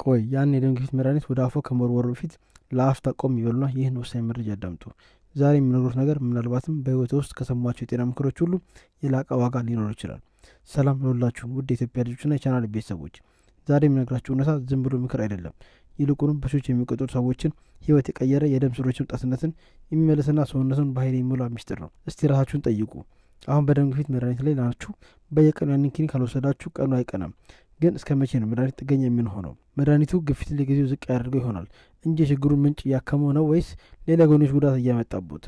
ቆይ፣ ያን የደም ግፊት መድኃኒት ወደ አፎ ከመወርወሩ በፊት ለአፍታ ቆም ይበሉና ይህን ወሳኝ መረጃ ያዳምጡ። ዛሬ የምነግሮት ነገር ምናልባትም በሕይወት ውስጥ ከሰሟቸው የጤና ምክሮች ሁሉ የላቀ ዋጋ ሊኖረው ይችላል። ሰላም ለሁላችሁም ውድ የኢትዮጵያ ልጆችና የቻናል ቤተሰቦች፣ ዛሬ የምነግራችሁ እውነታ ዝም ብሎ ምክር አይደለም። ይልቁንም በሺዎች የሚቆጠሩ ሰዎችን ሕይወት የቀየረ፣ የደም ስሮችን ወጣትነትን የሚመልስና ሰውነቱን በኃይል የሚሞላ ሚስጥር ነው። እስቲ ራሳችሁን ጠይቁ። አሁን በደም ግፊት መድኃኒት ላይ ናችሁ። በየቀኑ ያንን ኪኒን ካልወሰዳችሁ ቀኑ አይቀናም። ግን እስከ መቼ ነው መድኃኒት ጥገኛ የምንሆነው? መድኃኒቱ ግፊትን ለጊዜው ዝቅ ያደርገው ይሆናል እንጂ የችግሩን ምንጭ እያከመው ነው ወይስ ሌላ ጎንዮሽ ጉዳት እያመጣቦት?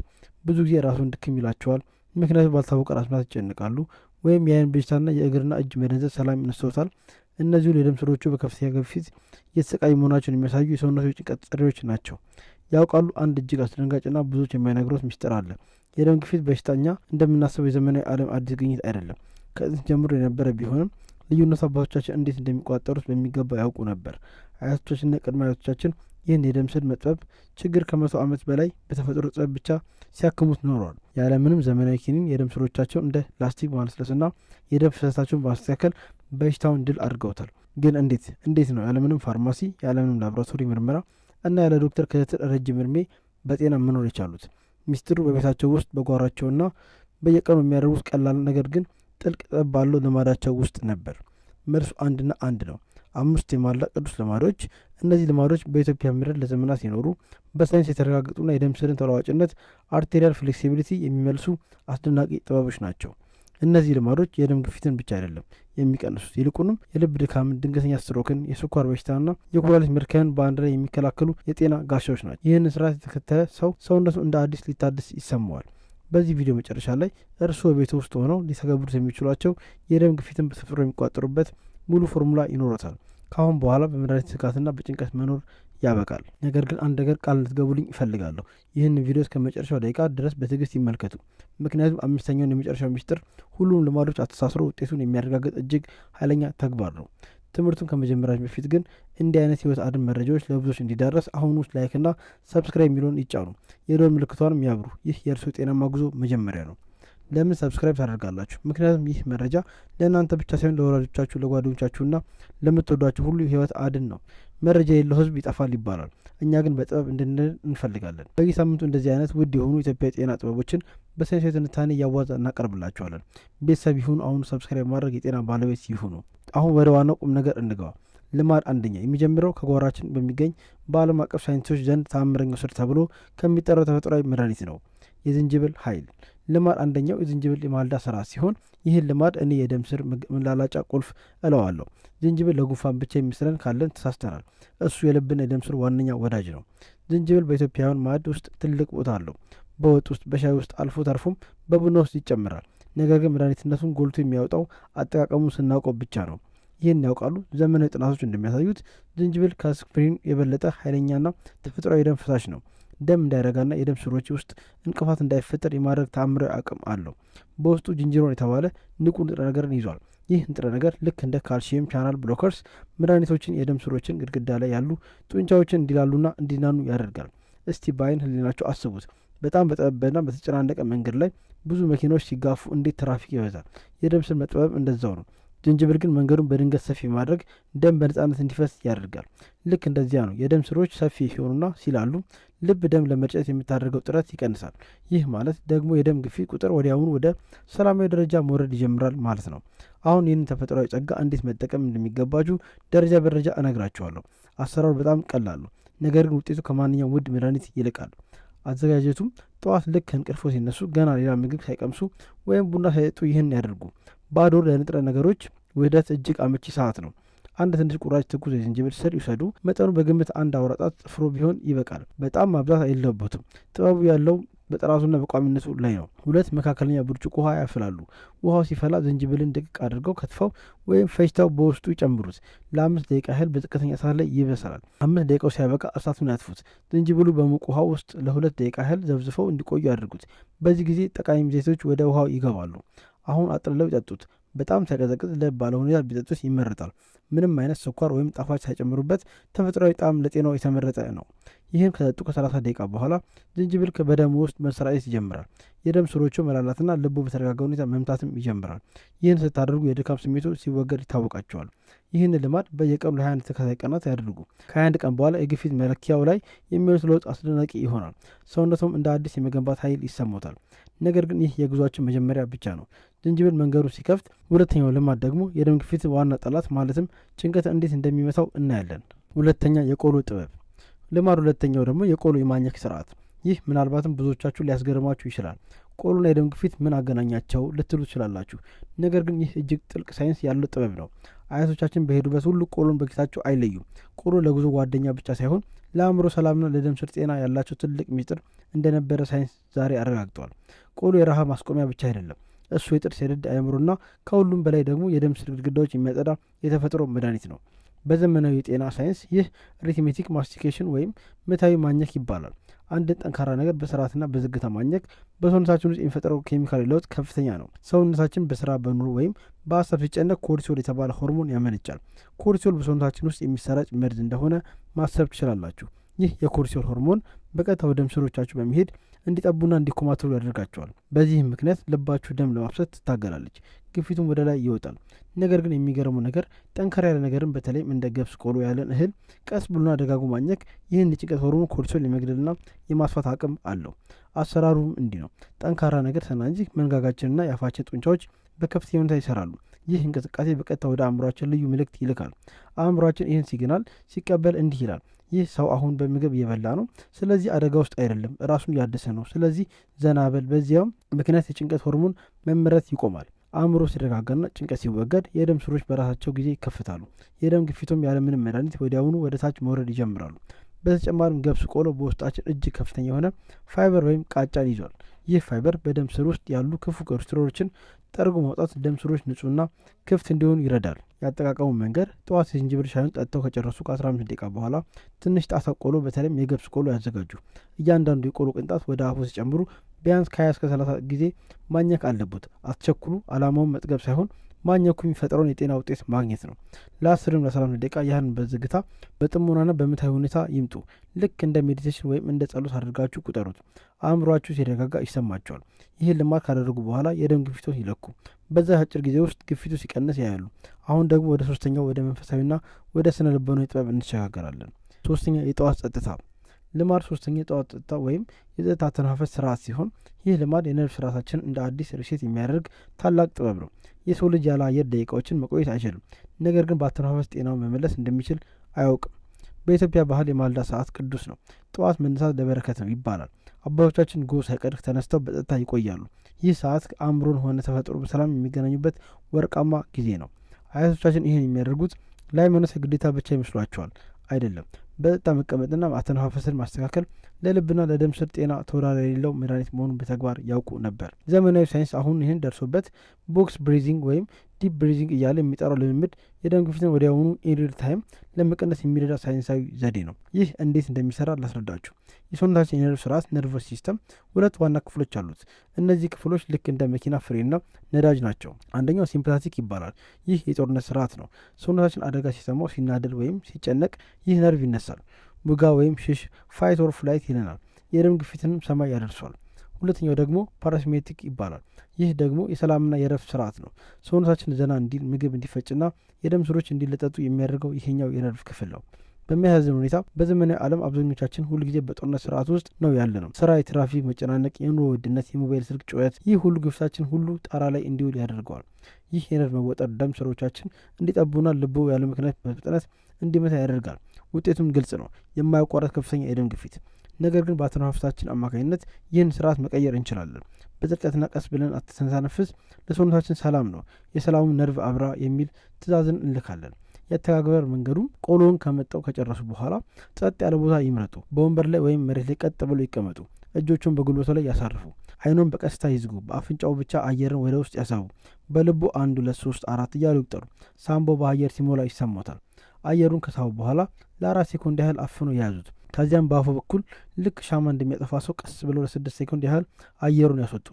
ብዙ ጊዜ ራሱን ድክም ይላቸዋል። ምክንያቱም ባልታወቀ ራስ ምታት ይጨንቃሉ፣ ወይም የአይን ብዥታና የእግርና እጅ መደንዘዝ ሰላም ይነሳዎታል። እነዚሁ የደም ስሮቹ በከፍተኛ ግፊት እየተሰቃዩ መሆናቸውን የሚያሳዩ የሰውነቱ የጭንቀት ጥሪዎች ናቸው። ያውቃሉ? አንድ እጅግ አስደንጋጭና ብዙዎች የማይነግሩት ሚስጥር አለ። የደም ግፊት በሽተኛ እንደምናስበው የዘመናዊ ዓለም አዲስ ግኝት አይደለም። ከጥንት ጀምሮ የነበረ ቢሆንም ልዩነቱ አባቶቻችን እንዴት እንደሚቆጣጠሩት በሚገባ ያውቁ ነበር። አያቶቻችንና ቅድመ አያቶቻችን ይህን የደም ስር መጥበብ ችግር ከ100 ዓመት በላይ በተፈጥሮ ጥበብ ብቻ ሲያክሙት ኖረዋል። ያለምንም ዘመናዊ ኪኒን የደም ስሮቻቸውን እንደ ላስቲክ በማለስለስና የደም ፍሰታቸውን በማስተካከል በሽታውን ድል አድርገውታል። ግን እንዴት? እንዴት ነው ያለምንም ፋርማሲ፣ ያለምንም ላቦራቶሪ ምርመራ እና ያለ ዶክተር ክትትል ረጅም እድሜ በጤና መኖር የቻሉት? ሚስጥሩ በቤታቸው ውስጥ፣ በጓሯቸውና በየቀኑ የሚያደርጉት ቀላል ነገር ግን ጥልቅ ጥበብ ባለው ልማዳቸው ውስጥ ነበር። መልሱ አንድና አንድ ነው። አምስት የማለዳ ቅዱስ ልማዶች። እነዚህ ልማዶች በኢትዮጵያ ምድር ለዘመናት የኖሩ፣ በሳይንስ የተረጋገጡና የደም ስርን ተለዋዋጭነት arterial flexibility የሚመልሱ አስደናቂ ጥበቦች ናቸው። እነዚህ ልማዶች የደም ግፊትን ብቻ አይደለም የሚቀንሱት፣ ይልቁንም የልብ ድካምን፣ ድንገተኛ ስትሮክን፣ የስኳር በሽታና የኩላሊት መድከምን በአንድ ላይ የሚከላከሉ የጤና ጋሻዎች ናቸው። ይህንን ስርዓት የተከተለ ሰው ሰውነቱ እንደ አዲስ ሊታደስ ይሰማዋል። በዚህ ቪዲዮ መጨረሻ ላይ እርስዎ ቤት ውስጥ ሆነው ሊተገብሩት የሚችሏቸው የደም ግፊትን በተፈጥሮ የሚቆጣጠሩበት ሙሉ ፎርሙላ ይኖረታል። ከአሁን በኋላ በመድኃኒት ስጋትና በጭንቀት መኖር ያበቃል። ነገር ግን አንድ ነገር ቃል እንድትገቡልኝ እፈልጋለሁ። ይህን ቪዲዮ እስከ መጨረሻው ደቂቃ ድረስ በትዕግስት ይመልከቱ። ምክንያቱም አምስተኛውን የመጨረሻው ሚስጥር ሁሉም ልማዶች አተሳስሮ ውጤቱን የሚያረጋግጥ እጅግ ኃይለኛ ተግባር ነው። ትምህርቱን ከመጀመራችን በፊት ግን እንዲህ አይነት ህይወት አድን መረጃዎች ለብዙዎች እንዲዳረስ አሁኑ like ና subscribe የሚለውን ይጫኑ፣ የደወል ምልክቷንም ያብሩ። ይህ የእርስዎ ጤናማ ጉዞ መጀመሪያ ነው። ለምን subscribe ታደርጋላችሁ? ምክንያቱም ይህ መረጃ ለእናንተ ብቻ ሳይሆን ለወላጆቻችሁ፣ ለጓደኞቻችሁና ለምትወዷቸው ሁሉ ህይወት አድን ነው። መረጃ የሌለው ህዝብ ይጠፋል ይባላል። እኛ ግን በጥበብ እንድንል እንፈልጋለን። በየሳምንቱ እንደዚህ አይነት ውድ የሆኑ ኢትዮጵያ የጤና ጥበቦችን በሳይንሳዊ ትንታኔ እያዋዛ እናቀርብላችኋለን። ቤተሰብ ይሁኑ። አሁኑ subscribe ማድረግ የጤና ባለቤት ይሁኑ። አሁን ወደ ዋናው ቁም ነገር እንግባ። ልማድ አንደኛ የሚጀምረው ከጓሯችን በሚገኝ፣ በዓለም አቀፍ ሳይንቲስቶች ዘንድ ተአምረኛው ስር ተብሎ ከሚጠራው ተፈጥሯዊ መድኃኒት ነው። የዝንጅብል ኃይል። ልማድ አንደኛው የዝንጅብል የማለዳ ስራ ሲሆን ይህን ልማድ እኔ የደም ስር መላላጫ ቁልፍ እለዋለሁ። ዝንጅብል ለጉንፋን ብቻ የሚመስለን ካለን ተሳስተናል። እሱ የልብና የደም ስር ዋነኛ ወዳጅ ነው። ዝንጅብል በኢትዮጵያውያን ማዕድ ውስጥ ትልቅ ቦታ አለው። በወጥ ውስጥ፣ በሻይ ውስጥ፣ አልፎ ተርፎም በቡና ውስጥ ይጨምራል። ነገር ግን መድኃኒትነቱን ጎልቶ የሚያወጣው አጠቃቀሙን ስናውቀው ብቻ ነው። ይህን ያውቃሉ? ዘመናዊ ጥናቶች እንደሚያሳዩት ዝንጅብል ከአስፕሪን የበለጠ ኃይለኛና ተፈጥሯዊ የደም ፈሳሽ ነው። ደም እንዳይረጋና የደም ስሮች ውስጥ እንቅፋት እንዳይፈጠር የማድረግ ተአምራዊ አቅም አለው። በውስጡ gingerol የተባለ ንቁ ንጥረ ነገርን ይዟል። ይህ ንጥረ ነገር ልክ እንደ calcium channel blockers መድኃኒቶችን የደም ስሮችን ግድግዳ ላይ ያሉ ጡንቻዎችን እንዲላሉና እንዲናኑ ያደርጋል። እስቲ በአይን ህሊናቸው አስቡት። በጣም በጠበበና በተጨናነቀ መንገድ ላይ ብዙ መኪናዎች ሲጋፉ እንዴት ትራፊክ ይበዛል። የደም ስር መጥበብ እንደዛው ነው። ዝንጅብል ግን መንገዱን በድንገት ሰፊ ማድረግ ደም በነጻነት እንዲፈስ ያደርጋል። ልክ እንደዚያ ነው። የደም ስሮች ሰፊ ሲሆኑና ሲላሉ ልብ ደም ለመርጨት የምታደርገው ጥረት ይቀንሳል። ይህ ማለት ደግሞ የደም ግፊት ቁጥር ወዲያውኑ ወደ ሰላማዊ ደረጃ መውረድ ይጀምራል ማለት ነው። አሁን ይህንን ተፈጥሯዊ ጸጋ እንዴት መጠቀም እንደሚገባችሁ ደረጃ በደረጃ እነግራችኋለሁ። አሰራሩ በጣም ቀላል ነው፣ ነገር ግን ውጤቱ ከማንኛውም ውድ መድኃኒት ይልቃል። አዘጋጀቱም ጠዋት ልክ ከእንቅልፎ ሲነሱ ገና ሌላ ምግብ ሳይቀምሱ ወይም ቡና ሳይጠጡ ይህን ያደርጉ። ባዶ ለንጥረ ነገሮች ውህደት እጅግ አመቺ ሰዓት ነው። አንድ ትንሽ ቁራጭ ትኩስ የዝንጅብል ስር ይውሰዱ። መጠኑ በግምት አንድ አውራ ጣት ጥፍሮ ቢሆን ይበቃል። በጣም ማብዛት የለበትም። ጥበቡ ያለው በጥራቱና በቋሚነቱ ላይ ነው። ሁለት መካከለኛ ብርጭቆ ውሃ ያፍላሉ። ውሃው ሲፈላ ዝንጅብልን ድቅቅ አድርገው ከትፈው ወይም ፈጭተው በውስጡ ይጨምሩት። ለ5 ደቂቃ ያህል በዝቅተኛ እሳት ላይ ይበስላል። 5 ደቂቃው ሲያበቃ እሳቱን ያጥፉት። ዝንጅብሉ በሙቅ ውሃ ውስጥ ለ2 ደቂቃ ያህል ዘፍዝፈው እንዲቆዩ ያድርጉት። በዚህ ጊዜ ጠቃሚ ዘይቶች ወደ ውሃው ይገባሉ። አሁን አጥልለው ይጠጡት። በጣም ሳይቀዘቅዝ ለብ ባለ ሁኔታ ቢጠጡት ይመረጣል። ምንም አይነት ስኳር ወይም ጣፋጭ ሳይጨምሩበት ተፈጥሯዊ ጣዕም ለጤናው የተመረጠ ነው። ይህም ከጠጡ ከ30 ደቂቃ በኋላ ዝንጅብል በደም ውስጥ መሰራጨት ይጀምራል። የደም ስሮቹ መላላትና ልቡ በተረጋጋ ሁኔታ መምታትም ይጀምራል። ይህን ስታደርጉ የድካም ስሜቱ ሲወገድ ይታወቃቸዋል። ይህን ልማድ በየቀኑ ለ21 ተከታታይ ቀናት ያድርጉ። ከ21 ቀን በኋላ የግፊት መለኪያው ላይ የሚወስድ ለውጥ አስደናቂ ይሆናል። ሰውነቱም እንደ አዲስ የመገንባት ኃይል ይሰማታል። ነገር ግን ይህ የጉዟችን መጀመሪያ ብቻ ነው። ዝንጅብል መንገዱ ሲከፍት፣ ሁለተኛው ልማድ ደግሞ የደም ግፊት ዋና ጠላት ማለትም ጭንቀት እንዴት እንደሚመታው እናያለን። ሁለተኛ የቆሎ ጥበብ ልማድ። ሁለተኛው ደግሞ የቆሎ የማኘክ ስርዓት። ይህ ምናልባትም ብዙዎቻችሁ ሊያስገርማችሁ ይችላል። ቆሎና የደም ግፊት ምን አገናኛቸው ልትሉ ትችላላችሁ። ነገር ግን ይህ እጅግ ጥልቅ ሳይንስ ያለው ጥበብ ነው። አያቶቻችን በሄዱበት ሁሉ ቆሎን በኪሳቸው አይለዩም። ቆሎ ለጉዞ ጓደኛ ብቻ ሳይሆን ለአእምሮ ሰላምና ለደም ስር ጤና ያላቸው ትልቅ ሚስጥር እንደነበረ ሳይንስ ዛሬ አረጋግጧል። ቆሎ የረሃብ ማስቆሚያ ብቻ አይደለም። እሱ የጥርስ፣ የድድ፣ አእምሮና ከሁሉም በላይ ደግሞ የደም ስር ግድግዳዎች የሚያጸዳ የተፈጥሮ መድኃኒት ነው። በዘመናዊ የጤና ሳይንስ ይህ rhythmic mastication ወይም ምታዊ ማኘክ ይባላል። አንድን ጠንካራ ነገር በስርዓትና በዝግታ ማኘክ በሰውነታችን ውስጥ የሚፈጥረው ኬሚካል ለውጥ ከፍተኛ ነው። ሰውነታችን በስራ፣ በኑሮ ወይም በሀሳብ ሲጨነቅ cortisol የተባለ ሆርሞን ያመነጫል። Cortisol በሰውነታችን ውስጥ የሚሰራጭ መርዝ እንደሆነ ማሰብ ትችላላችሁ። ይህ የ cortisol ሆርሞን በቀጥታ ወደ ደም ስሮቻችሁ በመሄድ እንዲጠቡና እንዲኮማተሩ ያደርጋቸዋል። በዚህም ምክንያት ልባችሁ ደም ለማፍሰስ ትታገላለች፣ ግፊቱም ወደ ላይ ይወጣል። ነገር ግን የሚገርመው ነገር ጠንከር ያለ ነገርን በተለይም እንደ ገብስ ቆሎ ያለን እህል ቀስ ብሎና ደጋግሞ ማኘክ ይህን የጭንቀት ሆርሞን cortisol የመግደልና የማስፋት አቅም አለው። አሰራሩም እንዲህ ነው። ጠንካራ ነገር ስናኝክ መንጋጋችንና የአፋችን ጡንቻዎች በከፍተኛ ሁኔታ ይሰራሉ። ይህ እንቅስቃሴ በቀጥታ ወደ አእምሯችን ልዩ መልእክት ይልካል። አእምሯችን ይህን signal ሲቀበል እንዲህ ይላል፦ ይህ ሰው አሁን በምግብ እየበላ ነው፣ ስለዚህ አደጋ ውስጥ አይደለም፣ ራሱን እያደሰ ነው፣ ስለዚህ ዘና በል። በዚያም ምክንያት የጭንቀት ሆርሞን መመረት ይቆማል። አእምሮ ሲረጋጋና ጭንቀት ሲወገድ የደም ስሮች በራሳቸው ጊዜ ይከፍታሉ። የደም ግፊቱም ያለምንም መድኃኒት ወዲያውኑ ወደ ታች መውረድ ይጀምራሉ። በተጨማሪም ገብስ ቆሎ በውስጣችን እጅግ ከፍተኛ የሆነ ፋይበር ወይም ቃጫን ይዟል። ይህ ፋይበር በደም ስር ውስጥ ያሉ ክፉ ኮሌስትሮሎችን ጠርጎ ማውጣት ደም ስሮች ንጹህና ክፍት እንዲሆኑ ይረዳል። ያጠቃቀሙ መንገድ ጠዋት የዝንጅብል ሻዩን ጠጥተው ከጨረሱ ከ15 ደቂቃ በኋላ ትንሽ ጣሳ ቆሎ በተለይም የገብስ ቆሎ ያዘጋጁ። እያንዳንዱ የቆሎ ቅንጣት ወደ አፎ ሲጨምሩ ቢያንስ ከ20 እስከ 30 ጊዜ ማኘክ አለቡት። አትቸኩሉ። አላማውን መጥገብ ሳይሆን ማኘኩ የሚፈጥረውን የጤና ውጤት ማግኘት ነው። ለ10ም ለ15 ደቂቃ ያህል በዝግታ፣ በጥሞናና በምታዊ ሁኔታ ይምጡ። ልክ እንደ meditation ወይም እንደ ጸሎት አድርጋችሁ ቁጠሩት። አእምሯችሁ ሲረጋጋ ይሰማቸዋል። ይህን ልማድ ካደረጉ በኋላ የደም ግፊቶን ይለኩ። በዛ አጭር ጊዜ ውስጥ ግፊቱ ሲቀንስ ያያሉ። አሁን ደግሞ ወደ ሶስተኛው፣ ወደ መንፈሳዊና ወደ ስነ ልቦናዊ ጥበብ እንሸጋገራለን። ሶስተኛ የጠዋት ጸጥታ ልማድ። ሶስተኛ የጠዋት ጸጥታ ወይም የጸጥታ አተነፋፈስ ስርዓት ሲሆን ይህ ልማድ የነርቭ ስርዓታችንን እንደ አዲስ reset የሚያደርግ ታላቅ ጥበብ ነው። የሰው ልጅ ያለ አየር ደቂቃዎችን መቆየት አይችልም። ነገር ግን በአተነፋፈስ ጤናውን መመለስ እንደሚችል አያውቅም። በኢትዮጵያ ባህል የማለዳ ሰዓት ቅዱስ ነው። ጠዋት መነሳት ለበረከት ነው ይባላል። አባቶቻችን ጎህ ሳይቀድ ተነስተው በጸጥታ ይቆያሉ። ይህ ሰዓት አእምሮን ሆነ ተፈጥሮ በሰላም የሚገናኙበት ወርቃማ ጊዜ ነው። አያቶቻችን ይህን የሚያደርጉት ለሃይማኖት ግዴታ ብቻ ይመስሏቸዋል። አይደለም። በጸጥታ መቀመጥና አተነፋፈስን ማስተካከል ለልብና ለደም ስር ጤና ተወዳዳሪ የሌለው መድኃኒት መሆኑን በተግባር ያውቁ ነበር። ዘመናዊ ሳይንስ አሁን ይህን ደርሶበት box breathing ወይም deep breathing እያለ የሚጠራው ልምምድ የደም ግፊትን ወዲያውኑ in real time ለመቀነስ የሚረዳ ሳይንሳዊ ዘዴ ነው። ይህ እንዴት እንደሚሰራ ላስረዳችሁ። የሰውነታችን የነርቭ ስርዓት nervous system ሁለት ዋና ክፍሎች አሉት። እነዚህ ክፍሎች ልክ እንደ መኪና ፍሬንና ነዳጅ ናቸው። አንደኛው sympathetic ይባላል። ይህ የጦርነት ስርዓት ነው። ሰውነታችን አደጋ ሲሰማው፣ ሲናደድ ወይም ሲጨነቅ ይህ ነርቭ ይነሳል። ውጋ ወይም ሽሽ፣ fight or flight ይለናል። የደም ግፊትንም ሰማይ ያደርሷል። ሁለተኛው ደግሞ parasympathetic ይባላል። ይህ ደግሞ የሰላምና የረፍት ስርዓት ነው። ሰውነታችን ዘና እንዲል፣ ምግብ እንዲፈጭና የደም ስሮች እንዲለጠጡ የሚያደርገው ይሄኛው የነርቭ ክፍል ነው። በሚያሳዝን ሁኔታ በዘመናዊ ዓለም አብዛኞቻችን ሁልጊዜ በጦርነት ስርዓት ውስጥ ነው ያለነው። ስራ፣ የትራፊክ መጨናነቅ፣ የኑሮ ውድነት፣ የሞባይል ስልክ ጩኸት፣ ይህ ሁሉ ግፊታችን ሁሉ ጣራ ላይ እንዲውል ያደርገዋል። ይህ የነርቭ መወጠር ደም ስሮቻችን እንዲጠቡና ልቦ ያለ ምክንያት በፍጥነት እንዲመታ ያደርጋል። ውጤቱም ግልጽ ነው፣ የማያቋረጥ ከፍተኛ የደም ግፊት። ነገር ግን በአተነፋፈሳችን አማካኝነት ይህን ስርዓት መቀየር እንችላለን። በጥልቀትና ቀስ ብለን ስንተነፍስ ለሰውነታችን ሰላም ነው፣ የሰላሙ ነርቭ አብራ የሚል ትዕዛዝን እንልካለን። የአተገባበር መንገዱም ቆሎውን ከመጠው ከጨረሱ በኋላ ጸጥ ያለ ቦታ ይምረጡ። በወንበር ላይ ወይም መሬት ላይ ቀጥ ብለው ይቀመጡ። እጆቹን በጉልበቱ ላይ ያሳርፉ። አይኖን በቀስታ ይዝጉ። በአፍንጫው ብቻ አየርን ወደ ውስጥ ያሳቡ። በልቡ አንድ፣ ሁለት፣ ሶስት፣ አራት እያሉ ይቁጠሩ። ሳምባው በአየር ሲሞላ ይሰማታል። አየሩን ከሳቡ በኋላ ለ4 ሴኮንድ ያህል አፍኖ የያዙት። ከዚያም በአፎ በኩል ልክ ሻማ እንደሚያጠፋ ሰው ቀስ ብለው ለ6 ሴኮንድ ያህል አየሩን ያስወጡ።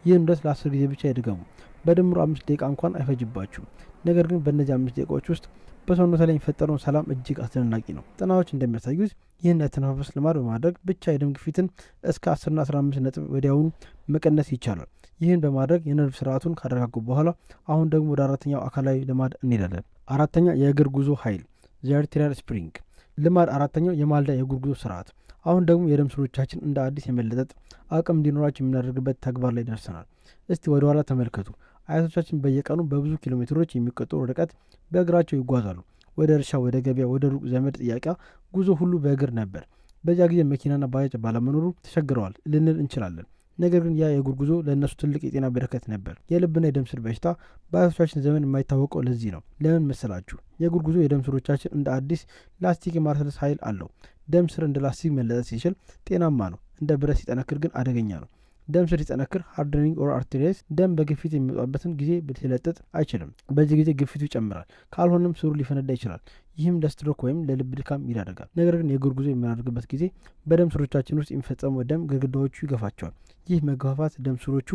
ይህን ሂደት ለ10 ጊዜ ብቻ ይድገሙ። በድምሩ 5 ደቂቃ እንኳን አይፈጅባችሁም። ነገር ግን በእነዚህ 5 ደቂቃዎች ውስጥ በሰውነት ላይ የሚፈጠረውን ሰላም እጅግ አስደናቂ ነው። ጥናቶች እንደሚያሳዩት ይህን ያተነፋፈስ ልማድ በማድረግ ብቻ የደም ግፊትን እስከ 10ና 15 ነጥብ ወዲያውኑ መቀነስ ይቻላል። ይህን በማድረግ የነርቭ ስርዓቱን ካረጋጉ በኋላ አሁን ደግሞ ወደ አራተኛው አካላዊ ልማድ እንሄዳለን። አራተኛ፣ የእግር ጉዞ ኃይል፣ the arterial spring። ልማድ አራተኛው የማለዳ የእግር ጉዞ ስርዓት። አሁን ደግሞ የደም ስሮቻችን እንደ አዲስ የመለጠጥ አቅም እንዲኖራቸው የምናደርግበት ተግባር ላይ ደርሰናል። እስቲ ወደ ኋላ ተመልከቱ። አያቶቻችን በየቀኑ በብዙ ኪሎ ሜትሮች የሚቆጠሩ ርቀት በእግራቸው ይጓዛሉ። ወደ እርሻ፣ ወደ ገበያ፣ ወደ ሩቅ ዘመድ ጥያቄ ጉዞ ሁሉ በእግር ነበር። በዚያ ጊዜ መኪናና ባጃጅ ባለመኖሩ ተቸግረዋል ልንል እንችላለን። ነገር ግን ያ የእግር ጉዞ ለእነሱ ትልቅ የጤና በረከት ነበር። የልብና የደም ስር በሽታ በአያቶቻችን ዘመን የማይታወቀው ለዚህ ነው። ለምን መሰላችሁ? የእግር ጉዞ የደም ስሮቻችን እንደ አዲስ ላስቲክ የማለስለስ ኃይል አለው። ደም ስር እንደ ላስቲክ መለጠጥ ሲችል ጤናማ ነው። እንደ ብረት ሲጠነክር ግን አደገኛ ነው። ደም ስር ሲጠነክር፣ hardening of arteries፣ ደም በግፊት የሚወጣበትን ጊዜ ሊለጥጥ አይችልም። በዚህ ጊዜ ግፊቱ ይጨምራል። ካልሆነም ስሩ ሊፈነዳ ይችላል። ይህም ለስትሮክ ወይም ለልብ ድካም ይዳርጋል። ነገር ግን የእግር ጉዞ የምናደርግበት ጊዜ በደም ስሮቻችን ውስጥ የሚፈጸመው ደም ግድግዳዎቹ ይገፋቸዋል። ይህ መገፋፋት ደም ስሮቹ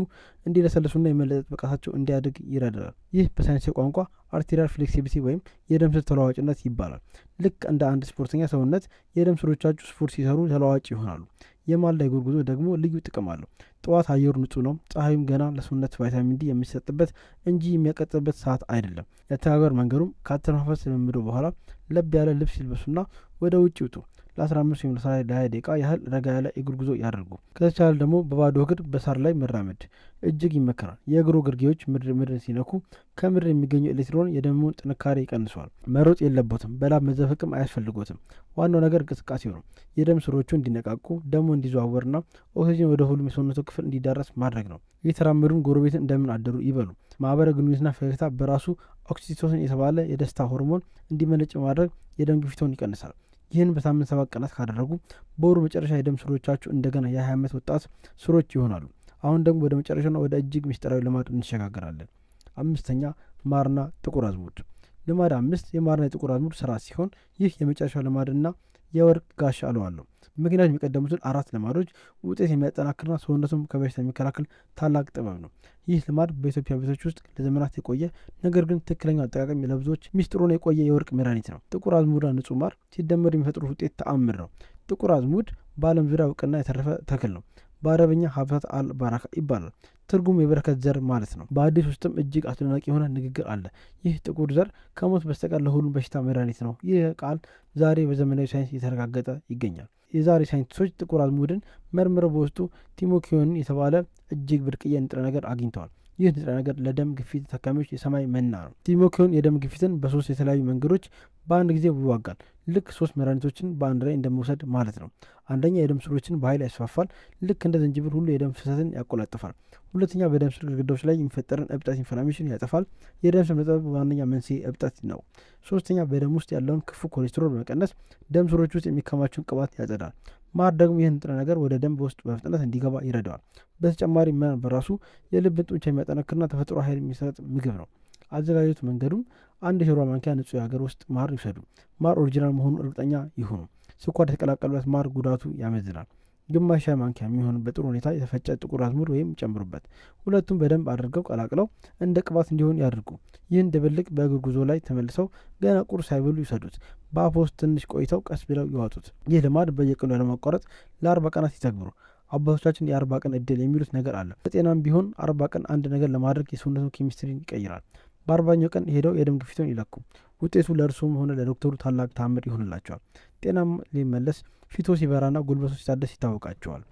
እንዲለሰልሱና የመለጠጥ ብቃታቸው እንዲያድግ ይረዳል። ይህ በሳይንሳዊ ቋንቋ arterial flexibility ወይም የደም ስር ተለዋዋጭነት ይባላል። ልክ እንደ አንድ ስፖርተኛ ሰውነት የደም ስሮቻችሁ ስፖርት ሲሰሩ ተለዋዋጭ ይሆናሉ። የማለዳ የእግር ጉዞ ደግሞ ልዩ ጥቅም አለው። ጠዋት አየሩ ንጹህ ነው። ፀሐዩም ገና ለሰውነት ቫይታሚን ዲ የሚሰጥበት እንጂ የሚያቃጥልበት ሰዓት አይደለም። የአተገባበር መንገዱም ከአተነፋፈስ ልምምዱ በኋላ ለብ ያለ ልብስ ይልበሱና ወደ ውጭ ይውጡ። ለ15 ወይም ለ20 ደቂቃ ያህል ረጋ ያለ የእግር ጉዞ ያደርጉ። ከተቻለ ደግሞ በባዶ እግር በሳር ላይ መራመድ እጅግ ይመከራል። የእግሮ ግርጌዎች ምድር ምድርን ሲነኩ ከምድር የሚገኘው ኤሌክትሮን የደሙን ጥንካሬ ይቀንሰዋል። መሮጥ የለቦትም፣ በላብ መዘፈቅም አያስፈልጎትም። ዋናው ነገር እንቅስቃሴው ነው። የደም ስሮቹ እንዲነቃቁ፣ ደሙ እንዲዘዋወርና ኦክሲጅን ወደ ሁሉም የሰውነቱ ክፍል እንዲዳረስ ማድረግ ነው። እየተራመዱም ጎረቤትን እንደምን አደሩ ይበሉ። ማህበራዊ ግንኙነትና ፈገግታ በራሱ oxytocin የተባለ የደስታ ሆርሞን እንዲመነጭ በማድረግ የደም ግፊቶን ይቀንሳል። ይህን በሳምንት 7 ቀናት ካደረጉ በወሩ መጨረሻ የደም ስሮቻችሁ እንደገና የ20 ዓመት ወጣት ስሮች ይሆናሉ። አሁን ደግሞ ወደ መጨረሻና ወደ እጅግ ምስጢራዊ ልማድ እንሸጋገራለን። አምስተኛ፣ ማርና ጥቁር አዝሙድ። ልማድ አምስት የማርና የጥቁር አዝሙድ ስራ ሲሆን ይህ የመጨረሻው ልማድና የወርቅ ጋሻ እለዋለሁ። ምክንያቱም የቀደሙትን አራት ልማዶች ውጤት የሚያጠናክርና ሰውነቱን ከበሽታ የሚከላከል ታላቅ ጥበብ ነው። ይህ ልማድ በኢትዮጵያ ቤቶች ውስጥ ለዘመናት የቆየ፣ ነገር ግን ትክክለኛው አጠቃቀም ለብዙዎች ሚስጥር ሆኖ የቆየ የወርቅ መድኃኒት ነው። ጥቁር አዝሙድና ንጹህ ማር ሲደመሩ የሚፈጥሩት ውጤት ተአምር ነው። ጥቁር አዝሙድ በዓለም ዙሪያ እውቅና ያተረፈ ተክል ነው። በአረበኛ ሀብታት አል ባራካ ይባላል። ትርጉም የበረከት ዘር ማለት ነው። በሐዲስ ውስጥም እጅግ አስደናቂ የሆነ ንግግር አለ። ይህ ጥቁር ዘር ከሞት በስተቀር ለሁሉም በሽታ መድኃኒት ነው። ይህ ቃል ዛሬ በዘመናዊ ሳይንስ እየተረጋገጠ ይገኛል። የዛሬ ሳይንቲስቶች ጥቁር አዝሙድን መርምረው በውስጡ thymoquinone የተባለ እጅግ ብርቅዬ ንጥረ ነገር አግኝተዋል። ይህ ንጥረ ነገር ለደም ግፊት ታካሚዎች የሰማይ መና ነው። thymoquinone የደም ግፊትን በሶስት የተለያዩ መንገዶች በአንድ ጊዜ ይዋጋል። ልክ ሶስት መድኃኒቶችን በአንድ ላይ እንደመውሰድ ማለት ነው። አንደኛ፣ የደም ስሮችን በኃይል ያስፋፋል። ልክ እንደ ዝንጅብል ሁሉ የደም ፍሰትን ያቀላጥፋል። ሁለተኛ፣ በደም ስር ግድግዳዎች ላይ የሚፈጠርን እብጠት፣ inflammation ያጠፋል። የደም ስር መጥበብ ዋነኛ መንስኤ እብጠት ነው። ሶስተኛ፣ በደም ውስጥ ያለውን ክፉ ኮሌስትሮል በመቀነስ ደም ስሮች ውስጥ የሚከማቸውን ቅባት ያጸዳል። ማር ደግሞ ይህን ንጥረ ነገር ወደ ደም ውስጥ በፍጥነት እንዲገባ ይረዳዋል። በተጨማሪ ማር በራሱ የልብን ጡንቻ የሚያጠነክርና ተፈጥሮ ኃይል የሚሰጥ ምግብ ነው። አዘጋጀቱ መንገዱም አንድ የሾርባ ማንኪያ ንጹህ የሀገር ውስጥ ማር ይውሰዱ። ማር original መሆኑን እርግጠኛ ይሁኑ። ስኳር የተቀላቀለበት ማር ጉዳቱ ያመዝናል። ግማሽ ሻይ ማንኪያ የሚሆን በጥሩ ሁኔታ የተፈጨ ጥቁር አዝሙድ ወይም ጨምሩበት። ሁለቱም በደንብ አድርገው ቀላቅለው እንደ ቅባት እንዲሆን ያድርጉ። ይህን ድብልቅ በእግር ጉዞ ላይ ተመልሰው ገና ቁርስ ሳይበሉ ይውሰዱት። በአፍ ውስጥ ትንሽ ቆይተው ቀስ ብለው ይዋጡት። ይህ ልማድ በየቀኑ ያለማቋረጥ ለ40 ቀናት ይተግብሩ። አባቶቻችን የ40 ቀን እድል የሚሉት ነገር አለ። ለጤናም ቢሆን 40 ቀን አንድ ነገር ለማድረግ የሰውነቱን ኬሚስትሪን ይቀይራል። በ40ኛው ቀን ሄደው የደም ግፊቶን ይለኩ። ውጤቱ ለእርስዎም ሆነ ለዶክተሩ ታላቅ ታምር ይሆንላቸዋል። ጤናም ሊመለስ፣ ፊቶ ሲበራና ጉልበቶ ሲታደስ ይታወቃቸዋል።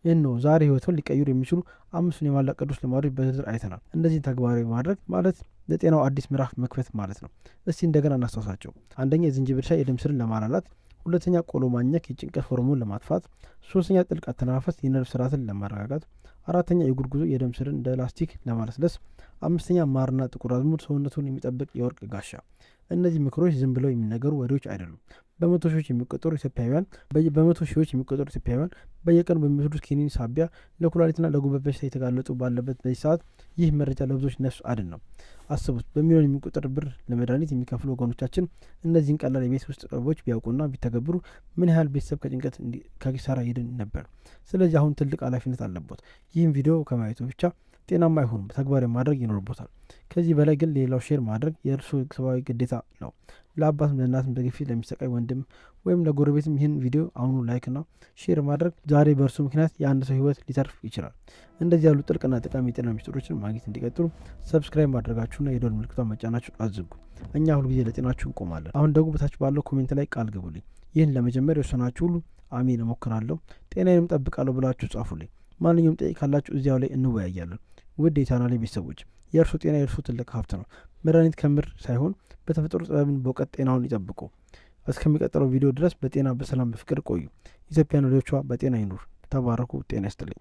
እነሆ ዛሬ ህይወቶን ሊቀይሩ የሚችሉ አምስቱን የማለዳ ቅዱስ ልማዶች በዝርዝር አይተናል። እነዚህን ተግባራዊ ማድረግ ማለት ለጤናው አዲስ ምዕራፍ መክፈት ማለት ነው። እስቲ እንደገና እናስታውሳቸው። አንደኛ፣ የዝንጅብል ሻይ የደም ስርን ለማላላት፣ ሁለተኛ፣ ቆሎ ማኘክ የጭንቀት ሆርሞን ለማጥፋት፣ ሶስተኛ፣ ጥልቅ አተነፋፈስ የነርቭ ስርዓትን ለማረጋጋት፣ አራተኛ፣ የእግር ጉዞ የደም ስርን እንደ ላስቲክ ለማለስለስ። አምስተኛ፣ ማርና ጥቁር አዝሙድ ሰውነቱን የሚጠብቅ የወርቅ ጋሻ። እነዚህ ምክሮች ዝም ብለው የሚነገሩ ወሬዎች አይደሉም። በመቶ ሺዎች የሚቆጠሩ ኢትዮጵያውያን በየቀኑ በሚወስዱት ኪኒን ሳቢያ ለኩላሊትና ለጉበት በሽታ የተጋለጡ ባለበት በዚህ ሰዓት ይህ መረጃ ለብዙዎች ነፍስ አድን ነው። አስቡት፣ በሚሊዮን የሚቆጠር ብር ለመድኃኒት የሚከፍሉ ወገኖቻችን እነዚህን ቀላል የቤት ውስጥ ጥበቦች ቢያውቁና ቢተገብሩ ምን ያህል ቤተሰብ ከጭንቀት፣ ከኪሳራ ይድን ነበር። ስለዚህ አሁን ትልቅ ኃላፊነት አለቦት። ይህም ቪዲዮ ከማየቱ ብቻ ጤናማ አይሆኑም፣ ተግባራዊ ማድረግ ይኖርቦታል። ከዚህ በላይ ግን ሌላው share ማድረግ የእርሱ ሰብአዊ ግዴታ ነው። ለአባትም ለእናትም በግፊት ለሚሰቃይ ወንድም ወይም ለጎረቤትም ይህን ቪዲዮ አሁኑ like ና share ማድረግ ዛሬ በእርሱ ምክንያት የአንድ ሰው ህይወት ሊተርፍ ይችላል። እንደዚህ ያሉ ጥልቅና ጠቃሚ የጤና ሚስጥሮችን ማግኘት እንዲቀጥሉ subscribe ማድረጋችሁና የደወል ምልክቷን መጫናችሁ አትዘንጉ። እኛ ሁልጊዜ ለጤናችሁ እንቆማለን። አሁን ደግሞ በታች ባለው comment ላይ ቃል ግቡልኝ። ይህን ለመጀመር የወሰናችሁ ሁሉ አሜን እሞክራለሁ፣ ጤናዬንም እጠብቃለሁ ብላችሁ ጻፉልኝ። ማንኛውም ጥያቄ ካላችሁ እዚያው ላይ እንወያያለን። ውድ የቻናሌ ቤተሰቦች፣ የእርሶ ጤና የእርሶ ትልቅ ሀብት ነው። መድኃኒት ከምር ሳይሆን በተፈጥሮ ጥበብን በእውቀት ጤናውን ይጠብቁ። እስከሚቀጥለው ቪዲዮ ድረስ በጤና፣ በሰላም፣ በፍቅር ቆዩ። ኢትዮጵያና ልጆቿ በጤና ይኑር። ተባረኩ። ጤና ይስጥልኝ።